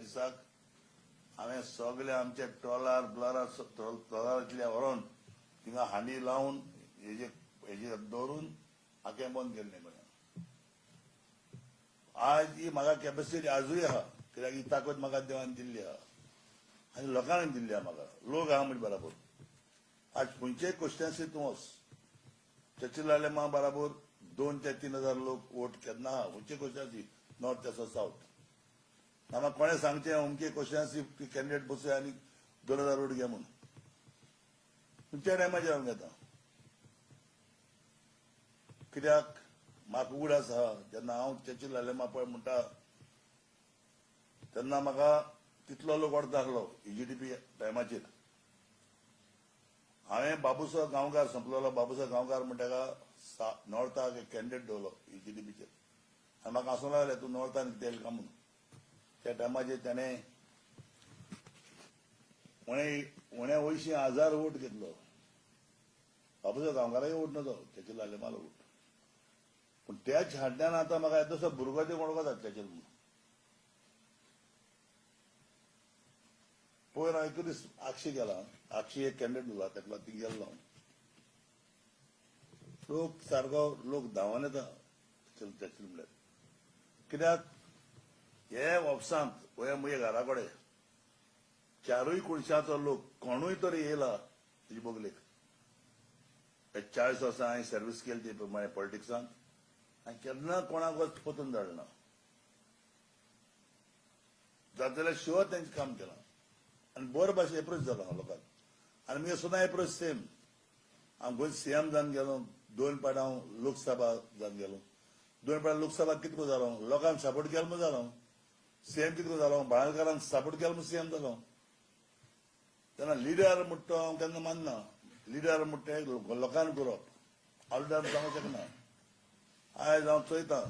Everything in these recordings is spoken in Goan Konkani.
दिसाक हांवें सगळे आमचे ट्रॉलर ब्लॉरार ट्रॉलरांतल्या व्हरोन थिंगा हांडी लावन हेजे हेजे दवरून आखें बंद केल्लें गोंयांत. आज ही म्हाका कॅपॅसिटी आजूय आहा, कित्याक ही ताकद म्हाका देवान दिल्ली आहा आनी लोकांनी दिल्ली आहा म्हाका. लोक आहा म्हणजे बराबर. आज खंयचेय कॉन्स्टिट्युएन्सी तूं वच, चर्चिल मा बराबर 2 ते 3 हजार लोक वोट केन्ना आहा, खंयचे कॉन्स्टिट्युएन्सी, नॉर्थ आसा सावथ. म्हाका कोणें सांगचें अमके कॉन्स्टिट्युएन्सी कॅन्डिडेट बसय आनी 2000 वोट घे म्हणून, खंयच्या टायमाचेर हांव घेता. कित्याक म्हाका उगडास आहा जेन्ना हांव चर्चिल लालेमा पळय म्हणटा तेन्ना म्हाका तितलो लोक अर्द आसलो EGDP टायमाचेर. हांवें बाबूसो गांवकार संपलेलो, बाबूसो गांवकार म्हणटा ताका नॉर्थाक एक कॅन्डिडेट दवरलो EGDPचेर आनी म्हाका हांसूंक लागले, तूं नॉर्थान कितें येयला काय म्हणून. त्या टायमाचेर ताणें उणे 80,000 वोट घेतलो. बाबूसो गांवकाराक वोट नजो, चर्चिल लालेमालो वोट. पूण त्याच हाडल्यान आतां म्हाका येदोसो भुरगो ते वळखतात चर्चिल म्हणून. पयर हांव एक दीस आक्षी गेला, आक्षी एक कॅन्डिडेट उरला ताका लागून थिंग गेल्लो हांव. लोक सारको लोक धांवन येता चर्चिल म्हणल्यार. कित्याक हे ऑफिसांत हे म्हज्या घरा कडेन चारूय कुडशाचो लोक कोणूय तरी येयला तुजी बगलेक. 40 वर्सां हांवें सर्वीस केली ती प्रमाणे पॉलिटिक्सांत, हांवें केन्ना कोणाक परतून धाडना, जाता जाल्यार शुअर तेंचें काम केलां आनी बरो भाशेन एप्रोच जालो हांव लोकांक. आनी मुगे सुद्दां एप्रोच सेम. हांव गोंय सीएम जावन गेलो, 2 पाट हांव लोकसभा जावन गेलो, 2 पाट लोकसभा कितको जालो, लोकांक सपोर्ट केलो म्हूण जालो. सीएम कितको जालो, बाळकारांक सपोर्ट केलो म्हूण सीएम जालो. तेन्ना लिडर म्हणटा तो हांव केन्ना मानना. लिडर म्हणटा तें लोकांक करप, हांव लिडर जावंक शकना. आयज हांव चोयतां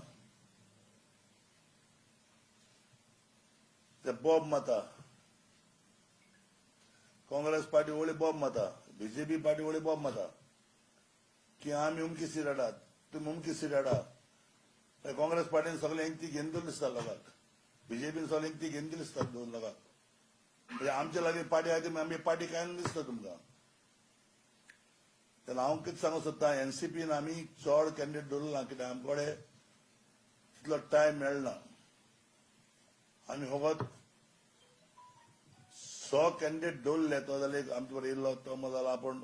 ते बॉब माता, काँग्रेस पार्टी वळी बॉब माता, बीजेपी पार्टी वळी बॉब माता की आमी उमकी सीट हाडात, तुमी उमकी सीट हाडा. काँग्रेस पार्टीन सगळे इंती घेवन दिले दिसता लोकांक, बीजेपीन सगळे इंती घेवन दिले दिसता दोन लोकांक. म्हणजे आमच्या लागीं पार्टी आहा ती आमी पार्टी काय दिसता तुमकां. तेन्ना हांव कितें सांगूंक सोदता, एनसीपीन आमी चड कॅन्डिडेट दवरलो ना, कित्याक आमचे कडेन तितलो टायम मेळना. आमी फकत 100 कॅन्डिडेट दवरले, तो जाल्यार आमचे बरोबर येयल्लो तो मग जालो आपूण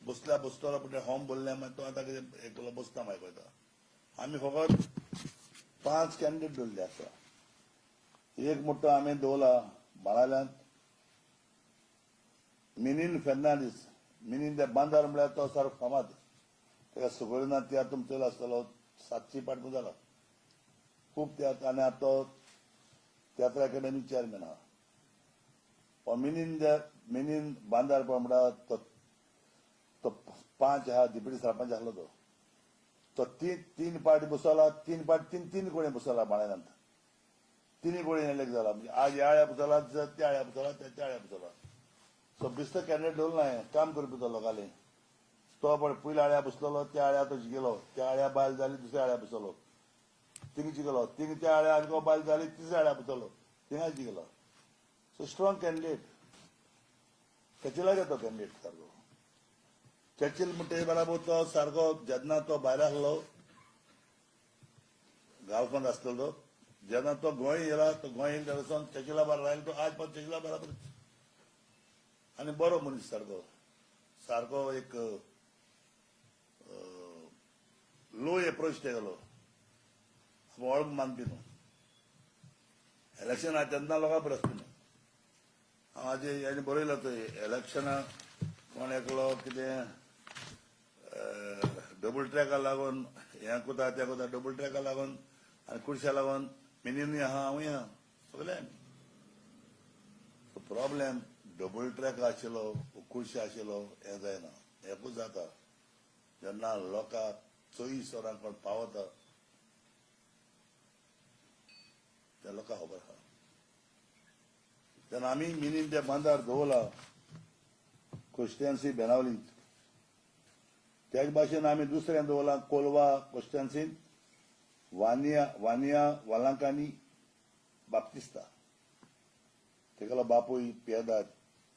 बसल्या बसतलो, पूण फॉर्म भरलें मागीर तो आतां कितें एकलो बसता मागीर पळयता. आमी फकत 5 कॅन्डिडेट दवरले आसा. एक मोठो आमी दवरला बाळाल्यांत मिनीन फेर्नांडीस. मिनीन त्या बांदार म्हळ्यार तो सारको फामाद, ताका सुगोरिना तियात्र तुमचो चोयलो आसतलो, 700 पाट जाला खूब तियात्र. आनी आतां तो तियात्र अकॅडमी चेअरमॅन आहा. हो मिनीन मिनीन बांदार पळय म्हणटा तो 5 आहा, डिप्युटी सरपंच आसलो तो, तो 3 पार्टी बसवला, 3 पार्टी 3 कोणी बसवला बाळाल्यांत, 3 कोणी एलेक्ट जाला. म्हणजे आज ह्या आळ्या बसवला, त्या आळ्या बसवला, त्या आळ्या बसवला. सो बिस्त कॅन्डिडेट दवरलो ना, काम करपी तो लोकांले. तो पळय पयल्या आळ्या बसलेलो, त्या आळ्या तो जिखलो, त्या आळ्या बायल जाली, दुसऱ्या आळ्या बसवलो, थिंग जिखलो, थिंग त्या आळ्या आनी बायल जाली, तिसऱ्या आळ्या बसवलो, थिंगा जिखलो. सो स्ट्रॉंग कॅन्डिडेट चर्चिलाक तो कॅन्डिडेट सारको. चर्चिल म्हणटा बराबर तो सारको जेन्ना तो भायर आसलो गांवकांत आसलो तो, जेन्ना तो गोंय येयला, तो गोंय येयला वचोन चर्चिला बरोबर आयलो, तो आज पण चर्चिला बराबर. आनी बरो मनीस सारको, सारको एक लो एप्रोच तेगेलो, वळख मानपी न्हू. इलेक्शन आहा तेन्ना लोकां प्रस्न न्हू. हांव आजी हेणें बरयलां थंय इलेक्शनाक कोण एकलो कितें डबल ट्रॅका लागून हें कोता तें कोता, डबल ट्रॅका लागून आनी कुडश्या लागून मिनीनूय आहा, हांवूय आहा, सगळे आमी. प्रॉब्लेम डबल ट्रॅक आशिल्लो, कुडशे आशिल्लो हें जायना, एकूच जाता जेन्ना लोकांक 24 वरां कोण पावता त्या लोकांक खबर आहा. तेन्ना आमी मिनीन त्या बांदार दवरला कॉन्स्टिट्युएन्सी बेनावलींत, त्याच भाशेन आमी दुसऱ्यान दवरला कोलवा कॉन्स्टिट्युएन्सींत वानिया वानिया वालांकानी बाप्तिस्ता. तेगेलो बापूय पियेदाद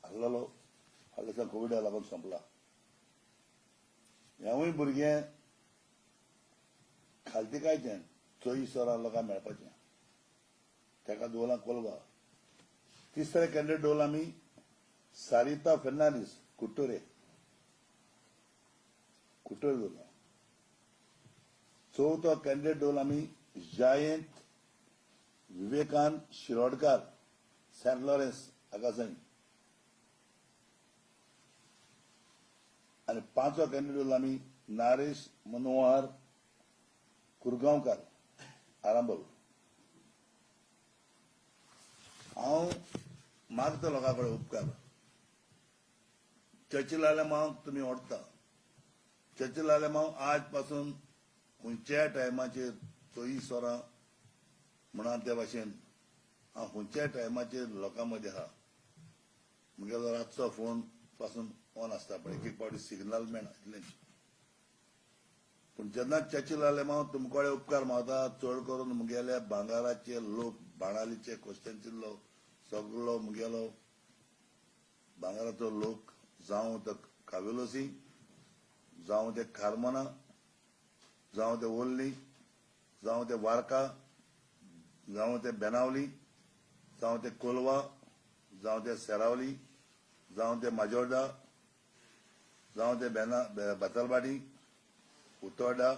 आहलेलो, फाटल्या दिसा कोविडा लागून सोंपला. हेंवूय भुरगें खालतिकायचें, 24 वरां लोकांक मेळपाचें. ताका दवरलां कोलवा. तिसरे कॅन्डिडेट दवरला आमी सारिता फेर्नांडीस, कुट्टोरे, कुट्टोरे दवरला. चवथो कॅन्डिडेट दवरला आमी जयंत विवेकान शिरोडकार, सेंट लॉरेन्स आकासाई. आनी पांचवो कॅन्डिडेट दवरला आमी नारेश मनोहर कुरगांवकार, आरांबोल. हांव मागता लोकां कडेन उपकार. चर्चिल आलेमांव तुमी ओडटा. चर्चिल आलेमांव आज पासून खंयच्याय टायमाचेर 24 वरां म्हणा त्या भाशेन हांव खंयच्याय टायमाचेर लोकां मदीं आहा. म्हगेलो रातचो फोन पासून ऑन आसता, पण एक एक फावटी सिग्नल मेळना इतलेंच. पूण जेन्ना चर्चिल आलेमांव तुमकडे उपकार मागता, चड करून म्हगेल्या भांगाराचे लोक, बाणालीचे, कोस्टेंचिल्लो सगलो म्हगेलो भांगाराचो लोक, जावं तो कावेलोसी, जावं ते खारमोना, जावं ते ओल्ली, जावं ते वारका, जावं ते बेनावली, जावं ते कोलवा, जावं ते सेरावली, जावं ते माजोर्डा, जावं ते बेना बेतलबाडी, उतोर्डा,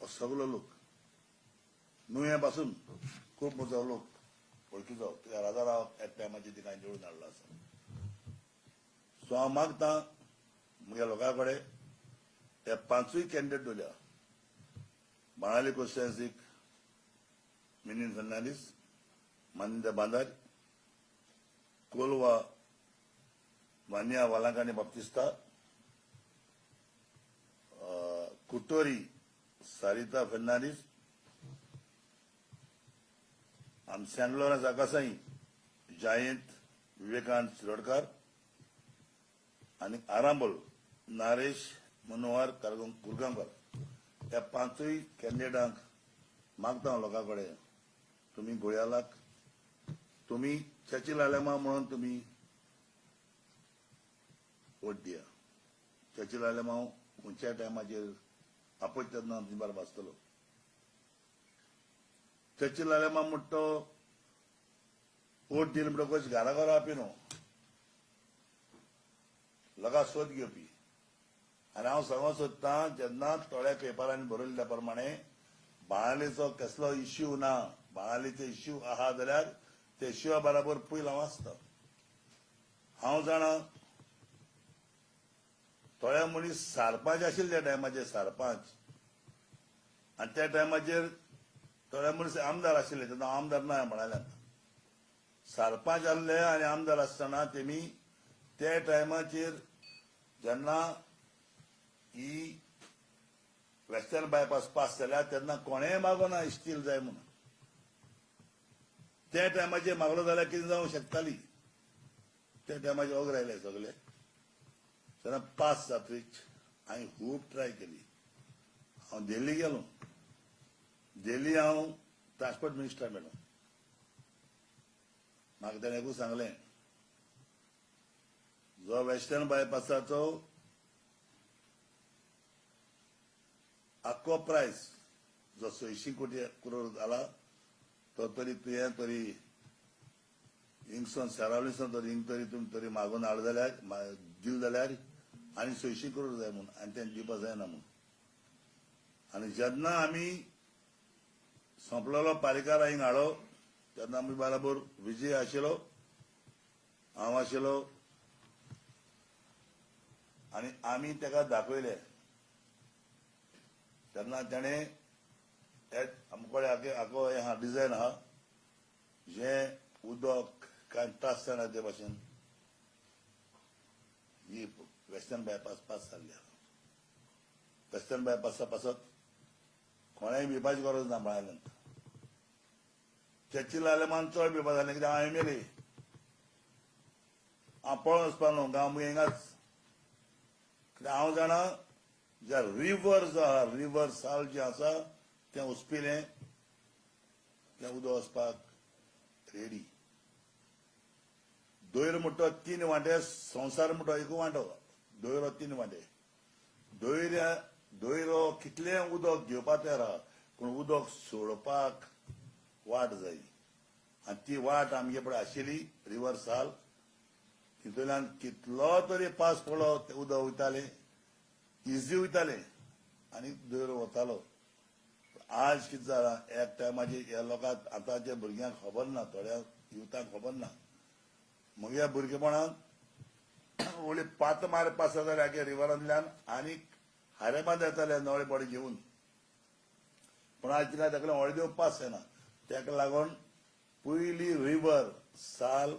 हो सगलो लोक नुवें पासून खूब म्हजो लोक वळखीचो. तुका राजा राव एट टायमाचेर तिका निवडून हाडलो आसा. सो हांव मागता म्हज्या लोकां कडेन, हे पांचूय कॅन्डिडेट दवरल्या, बाणाली कोस्टेन्सीक मिनीन फर्नांडीस, मानिंदा बांदार, कोलवा वानिया वालांकानी बाप्तिस्ता, कुटोरी सारिता फर्नांडीस आनी सेंट लॉरन्स आकासाई जयंत विवेकानंद शिरोडकार आनी आरांबोल नारेश मनोहर कुरगांवकर. ह्या पांचूय कॅन्डिडेटांक मागता हांव लोकां कडेन, तुमी गोळयालाक, तुमी चर्चिल आलेमांव म्हणून तुमी वोट दिया. चर्चिल आलेमांव खंयच्या टायमाचेर आपयता तेन्ना तुमचे बरोबर आसतलो. चर्चिल आलेमांव म्हणटा तो वोट दिले म्हणटकच घरा घरा आपी न्हू, लोकां सोद घेवपी. आनी हांव सांगूंक सोदतां, जेन्ना थोड्या पेपरांनी बरयल्ल्या प्रमाणे बाणालीचो कसलो इश्यू ना, बाणालीचो इश्यू आहा जाल्यार ते इश्यूआ बराबर पयलीं हांव आसता. हांव जाणा थोड्या मनीस सारपांच आशिल्ले त्या टायमाचेर, सारपांच, आनी त्या टायमाचेर थोड्या मनीस आमदार आशिल्ले, तेन्ना आमदार ना म्हणाल्यात. सारपांच आहले आनी आमदार आसतना तेमी त्या टायमाचेर जेन्ना ही वेस्टर्न बायपास पास जाल्या तेन्ना कोणेंय मागोना इस्टील जाय म्हणून. त्या टायमाचेर मागलो जाल्यार कितें जावंक शकताली. त्या टायमाचेर ओग रायले सगळे. तेन्ना पास जातरीच हांवें खूब ट्राय केली. हांव दिल्ली गेलो, दिल्ली हांव ट्रान्सपोर्ट मिनिस्टर मेळ्ळो. म्हाका ताणें एकूच सांगलें, जो वेस्टर्न बायपासाचो आख्खो प्रायस जो 600 कोटी करोड जाला तो तरी तुवें तरी हिंगसून सेरावलीसून तरी हिंग तरी तुमी तरी मागून हाड जाल्यार दिल जाल्यार आनी 600 करोड जाय म्हूण, आनी तें दिवपा जायना म्हूण. आनी जेन्ना आमी सोंपलेलो पालिकार हिंग हाडो तेन्ना आमी बराबर विजय आशिल्लो, हांव आशिल्लो, आनी आमी ताका दाखयले. तेन्ना ताणें आमकडे आखो हें आहा डिजायन आहा, जें उदक कांय त्रास जायना ते भाशेन ही वेस्टर्न बायपास पास जाल्ली आहा. वेस्टर्न बायपासा पासत कोणेंय भिवपाची गरज ना. म्हळ्यार चर्चिल आलेमान चड भिवपा जालें, कित्याक हांव एम एल ए, हांव पळोवन वचपा न्हू गांव मुगे हिंगाच. कित्याक हांव जाणा ज्या रिवर जो आहा, रिवर साल जें आसा तें उसपिलें, तें उदक वचपाक रेडी. दोयर म्हणटो 3 वांटे, संवसार म्हणटो 1 वांटो, दोयरो 3 वांटे. दोयरो कितलें उदक घेवपा तयार आहा, पूण उदक सोडपाक वाट जाय आनी ती वाट आमगे पळय आशिल्ली रिवर साल, तितूंतल्यान कितलो तरी पास पडलो ते उदक वयतालें, इजी वयतालें आनी दोयरो वतालो. आज कितें जालां, एक टायमाचेर ह्या लोकांक आतांच्या भुरग्यांक खबर ना, थोड्या युथांक खबर ना. म्हज्या भुरगेपणांत व्हडली पात मारपा आसा जाल्यार आगे रिवरांतल्यान आनीक हारेबांद येताले नळे बडे घेवन, पूण आज तिका ताका व्हडले देव पास जायना. ताका लागून पयली रिवर साल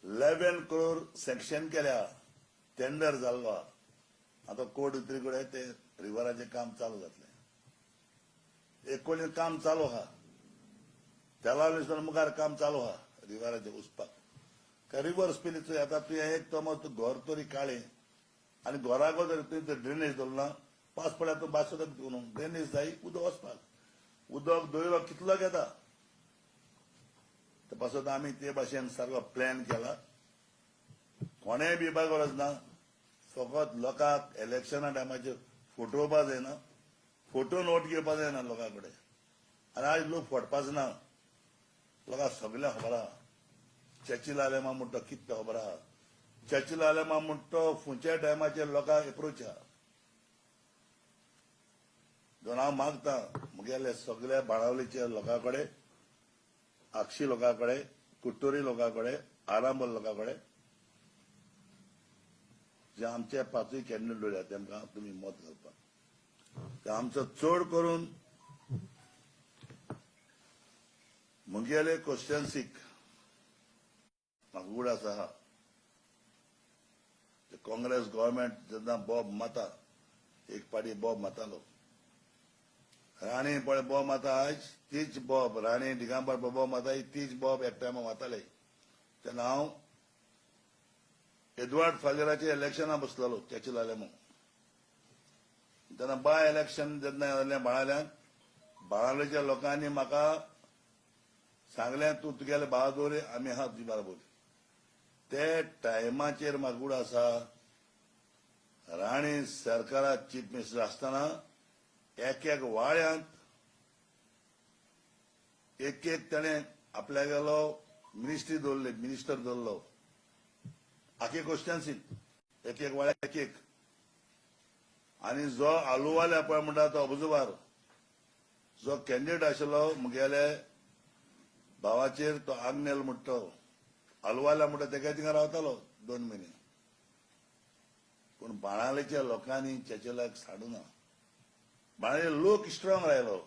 11 करोड सँक्शन केल्या, टेंडर जाल्लो. आतां कोर्ट उतरी कडेन ते रिवराचें काम चालू जातलें. एकोडीन काम चालू आहा, तेलावली मुखार काम चालू आहा रिवराचें उसपाक. काय रिवर स्पिलीचो आतां तुवें एक तमो घर तरी काळें आनी घराक जर तुवें ड्रेनेज दवरना, पास पडल्यार तूं भास सुद्दां न्हू, ड्रेनेज जाय उदक वचपाक. उदक दोयरो कितलो घेता ते पासत आमी ते भाशेन सारको प्लॅन केला. कोणेय भिवपा गरज ना, फकत लोकांक इलेक्शना टायमाचेर फोटो येवपा जायना, फोटो नोट घेवपा जायना लोकां कडेन. आनी आयज लोक फटपाच ना, लोकांक सगळें खबर आहा. चर्चिल आलेमा म्हणटा कितें खबर आहा, चर्चिल आलेमा म्हणटा खंयच्या टायमाचेर लोकांक एप्रोच आहा. दोन हांव मागता म्हगेले सगल्या बाणावलीच्या लोकां कडेन, आक्षी लोकां कडेन, कुट्टोरी लोकां कडेन, आरांबोल लोकां कडेन, जे आमचे 5 कॅन्डिडेट उरल्या तेमकां तुमी मत घालपाक. आमचो चड करून म्हगेले क्वेश्चन्सीक म्हाका उगडास आहा, काँग्रेस गव्हर्मेंट जेन्ना बॉब माता, एक पाटी बॉब मातालो, राणी पळय बॉब माता, आयज तीच बॉब राणी दिगंबर बॉब माता, तीच बॉब एक टायमा माताले. तेन्ना हांव एडवर्ड फालेराचे इलेक्शना बसलेलो चर्चिल आलेमो. तेन्ना बाय इलेक्शन जेन्ना जालें बाणाल्यान, बाणावलेच्या लोकांनी म्हाका सांगलें तूं तुगेले बहादूर, आमी आहा तुजे बरोबर. ते टायमाचेर म्हाका उगडास आसा, राणी सरकारात चीफ मिनिस्टर आसतना एक एक वाळ्यांत एक एक ताणें आपल्यागेलो मिनिस्ट्री दवरली, मिनिस्टर दवरलो आखे क्वेश्चन्सीत एक एक वाळ्या एक एक. आनी जो आलुवाल्या पळय म्हणटा तो अबजुबार जो कॅन्डिडेट आशिल्लो म्हगेले भावाचेर, तो आग्नेल म्हणटा, आलुवाल्या म्हणटा, तेका थिंगा रावतालो 2 म्हयने. पूण बाणावलेच्या लोकांनी चर्चिलाक साडूना, बाणावले लोक स्ट्रॉंग रायलो,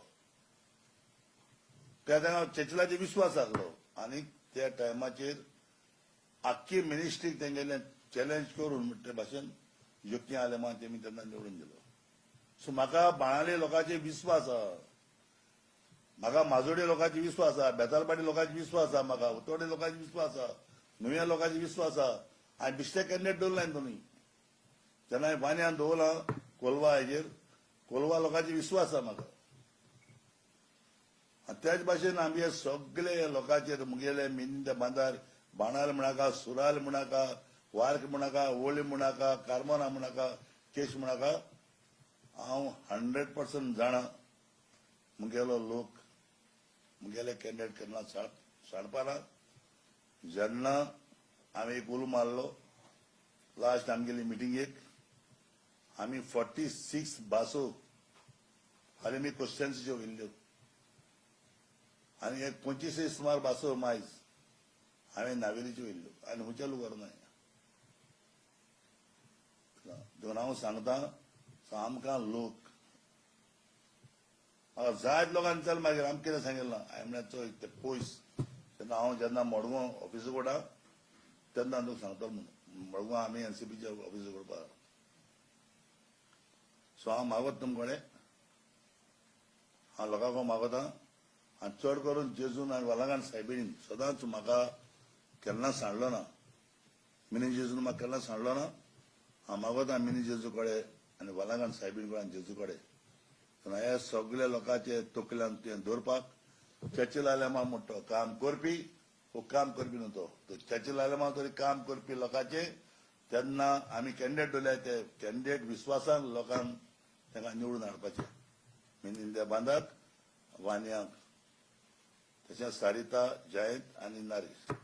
त्या तेंका चर्चिलाचेर विस्वास आसलो. आनी त्या टायमाचेर आख्खी मिनिस्ट्रीक तेंगेले चॅलेंज करून म्हणटे भाशेन योग्य आलेमा तेमी तेन्ना निवडून दिलो. सो म्हाका बाणावले लोकांचेर विस्वास आहा, म्हाका माजोडे लोकांचे विस्वास आहा, बेतालबाडी लोकांचे विस्वास आहा, म्हाका उतोडे लोकांचे विस्वास आहा, नुव्या लोकांचे विस्वास आहा. हांवें बिश्टे कॅन्डिडेट दवरला तुमी, जेन्ना हांवें वान्यान दवरला कोलवा हेजेर, कोलवा लोकांचे विस्वास आहा म्हाका. आनी त्याच भाशेन आमगे सगळे लोकांचेर म्हगेले मिंद बांदार बाणाल म्हणाका, सुराल म्हणाका, वार्क म्हणाका, ओळी म्हणाका, कार्मोना म्हणाका, केश म्हणाका, हांव 100% जाणा म्हगेलो लोक म्हगेले कॅन्डिडेट केन्ना साडपाना. जेन्ना आमी एक उलो मारलो लास्ट आमगेली मिटिंगेक, आमी 46 बासो हाली आमी क्वेश्चन्सीच्यो व्हेल्ल्यो आनी एक 25 सुमार बासो मायज हांवें नावेलीच्यो व्हेल्ल्यो आनी खंयच्या लोक ना. देखून हांव सांगता, आमकां लोक जायत लोकांनी चल मागीर आमकां कितें सांगिल्लें, हांवें म्हणलें चोय ते पयस. तेन्ना हांव जेन्ना मडगांव ऑफिस उगडा तेन्ना तुका सांगतलो म्हणून, मडगांव आमी एनसीपीच्या ऑफिस उगडपा. सो हांव मागत तुमचे कडेन, हांव लोकांक मागता आनी चड करून जेजून आनी वलांगान सायबिणीन सदांच म्हाका केन्ना सांडलो ना, मिनी जेजून म्हाका केन्ना सांडलो ना. हांव मागता मिनी जेजू कडेन आनी वलांगान सायबीण कडेन आनी जेजू कडेन ह्या सगल्या लोकांचे तकल्यान तुवें दवरपाक चर्चिल आलेमांव म्हणटा तो काम करपी, हो काम करपी न्हू तो. तो चर्चिल आलेमांव तरी काम करपी लोकांचे. तेन्ना आमी कॅन्डिडेट दवरले, ते कॅन्डिडेट विस्वासान लोकांक तांकां निवडून हाडपाचे. मिनिंद्या बांदाक, वानयाक, तशेंच सारिता, जयंत आनी नारीश.